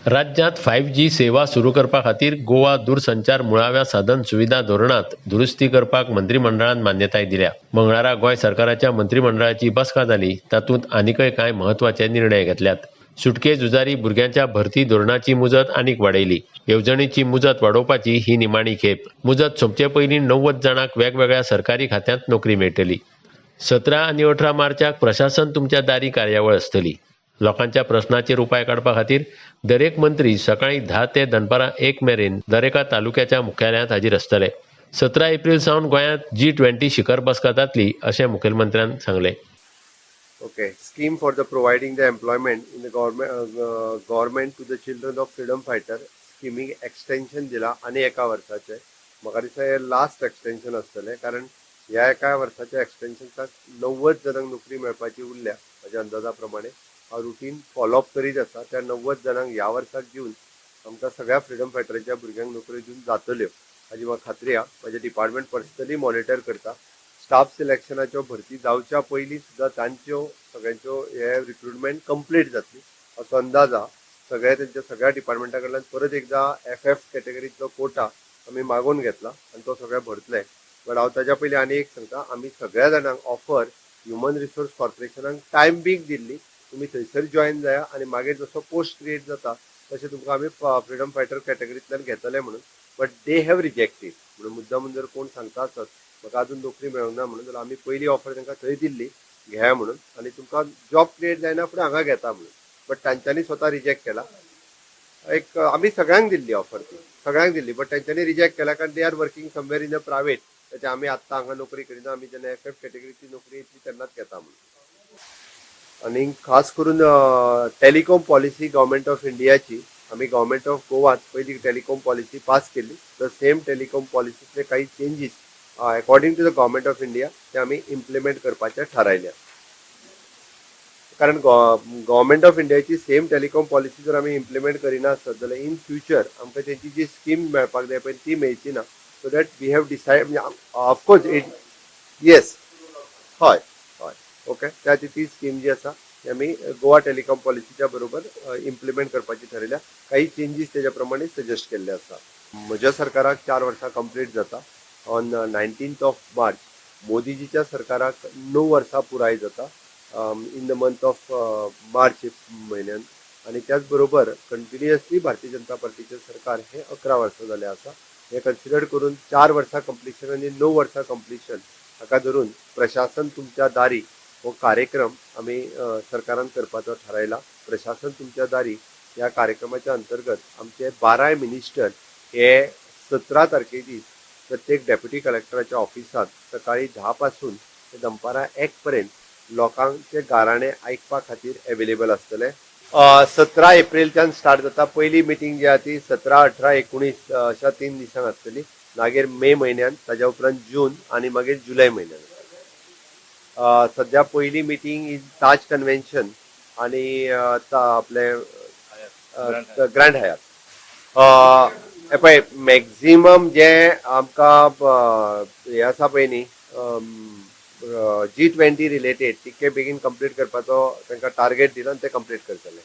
राज्यांत 5G सेवा सुरू करपा खातीर गोवा दूरसंचार मुळाव्या साधन सुविधा धोरणात दुरुस्ती करपाक मंत्रीमंडळान मान्यताय दिल्या. मंगळारा गोंय सरकाराच्या मंत्रीमंडळाची बसका जाली. तातूंत आनीकय कांय म्हत्वाचे निर्णय घेतल्यात. सुटके झुजारी भुरग्यांच्या भरती धोरणाची मुजत आनीक वाडयली. येवजणेची मुजत वाडोवपाची ही निमाणी खेप. मुजत सोंपचे पयलीं 90 जाणांक वेगवेगळ्या सरकारी खात्यांत नोकरी मेळटली. 17 आनी 18 मार्चाक प्रशासन तुमच्या दारी कार्यावळ आसतली. लोकांच्या प्रस्नाचेर उपाय काडपा खातीर दरेक मंत्री सकाळीं 10 ते दनपारां 1 मेरेन दरेका तालुक्याच्या मुख्यालयांत हाजीर आसतले. 17 एप्रील सावन गोंयांत जी 20 शिखर बसका जातली, अशें मुखेलमंत्र्यान सांगलें. Okay, scheme for the providing the employment in the government to the children of freedom fighter स्किमीक extension दिला आनी एका वर्साचें. म्हाका दिसता हें लास्ट एक्सटेन्शन आसतलें, कारण ह्या एका वर्साच्या एक्सटेन्शनाक 90 जाणांक नोकरी मेळपाची उरल्या. म्हज्या अंदाजा प्रमाणे हांव रुटीन फॉलोअप करीत आसा. त्या 90 जाणांक ह्या वर्साक दिवन आमकां सगळ्या फ्रिडम फायटरांच्या भुरग्यांक नोकऱ्यो दिवन जातल्यो, हाजी म्हाका खात्री आहा. म्हजें डिपार्टमेंट पर्सनली मॉनिटर करता. स्टाफ सिलेक्शनाच्यो भरती जावच्या पयलीं सुद्दां तांच्यो सगळ्यांच्यो हे रिक्रुटमेंट कंप्लीट जातली असो अंदाज आहा. सगळ्या तेंच्या सगळ्या डिपार्टमेंटा कडल्यान परत एकदां एफ एफ कॅटेगरींतलो कोटा आमी मागोवन घेतला आनी तो सगळे भरतले. बट हांव ताच्या पयलीं आनी एक सांगता, आमी सगळ्या जाणांक ऑफर ह्युमन रिसोर्स कॉर्पोरेशनाक टायम बींग दिल्ली, तुमी थंयसर जॉयन जाया आनी मागीर जसो पोस्ट क्रिएट जाता तशें तुमकां आमी फ्रिडम फायटर कॅटेगरींतल्यान घेतले म्हणून, but they have rejected. म्हणून मुद्दाम जर कोण सांगता आसत म्हाका अजून नोकरी मेळूंक ना म्हणून, जाल्यार आमी पयली ऑफर तांकां थंय दिल्ली, घेया म्हणून आनी तुमकां जॉब क्रिएट जायना फुडें हांगा घेता म्हणून, बट तांच्यांनी स्वता रिजेक्ट केला. एक आमी सगळ्यांक दिल्ली ऑफर, ती सगळ्यांक दिल्ली, बट तांच्यांनी रिजेक्ट केला, कारण they are working somewhere in a private. त्याच्या आमी आत्तां हांगा नोकरी करिना, आमी जेन्ना एफ एफ कॅटेगरीची नोकरी येतली तेन्नाच घेता म्हणून. आनी खास करून टेलिकॉम पॉलिसी गव्हर्मेंट ऑफ इंडियाची, आमी गव्हर्मेंट ऑफ गोवात पयली टेलिकॉम पॉलिसी पास केल्ली. The same telecom पॉलिसीतले काही changes according to the Government of India ते आमी इम्प्लिमेंट करपाचे थारायल्या, कारण गव्हर्मेंट ऑफ इंडियाची सेम टेलिकॉम पॉलिसी जर आमी इम्प्लिमेंट करिना आसत जाल्यार इन फ्युचर आमकां तेंची जी स्कीम मेळपाक जाय पळय ती मेळची ना. So that we have decide, म्हणजे ऑफकोर्स it, yes, हय, ओके. त्या खातीर ती स्कीम जी आसा ती आमी गोवा टेलिकॉम पॉलिसीच्या बरोबर इम्प्लिमेंट करपाची ठरयल्या. काही चेंजीस तेज्या प्रमाणे सजेस्ट केल्ले आसा. म्हज्या सरकाराक 4 वर्सां कंप्लीट जाता ऑन 19th of March. मोदीजीच्या सरकाराक 9 वर्सां पुराय जाता in the month of March म्हयन्यान. आनी त्याच बरोबर कंटिन्युअसली भारतीय जनता पार्टीचें सरकार हें 11 वर्सां जालें आसा. हें कन्सिडर करून 4 वर्सां कंप्लिशन आनी 9 वर्सां कंप्लिशन हाका धरून प्रशासन तुमच्या दारी हो कार्यक्रम आमी सरकारान करपाचो थारायला. प्रशासन तुमच्या दारी ह्या कार्यक्रमाच्या अंतर्गत आमचे 12 मिनिस्टर हे 17 तारखे दीस प्रत्येक डेप्युटी कलेक्टराच्या ऑफिसांत सकाळी 10 पासून ते दनपारां 1 पर्यंत लोकांचे गाराणे आयकपा खातीर अवेलेबल आसतले. 17 एप्रिलच्यान स्टार्ट जाता. पयली मिटींग जी आहा ती 17, 18, 19 अशा 3 दिसांक आसतली. मागीर मे म्हयन्यान, ताज्या उपरांत जून आनी मागीर जुलय म्हयन्यान. सध्या पहिली मिटींग is Taj convention आणि आपले ग्रँड हयात. हे पळय, मॅक्झिमम जे आमकां हे आसा पळय न्ही, जी 20 रिलेटेड, तितके बेगीन कंप्लीट करपाचो तांकां टार्गेट दिला आनी ते कंप्लीट करतले.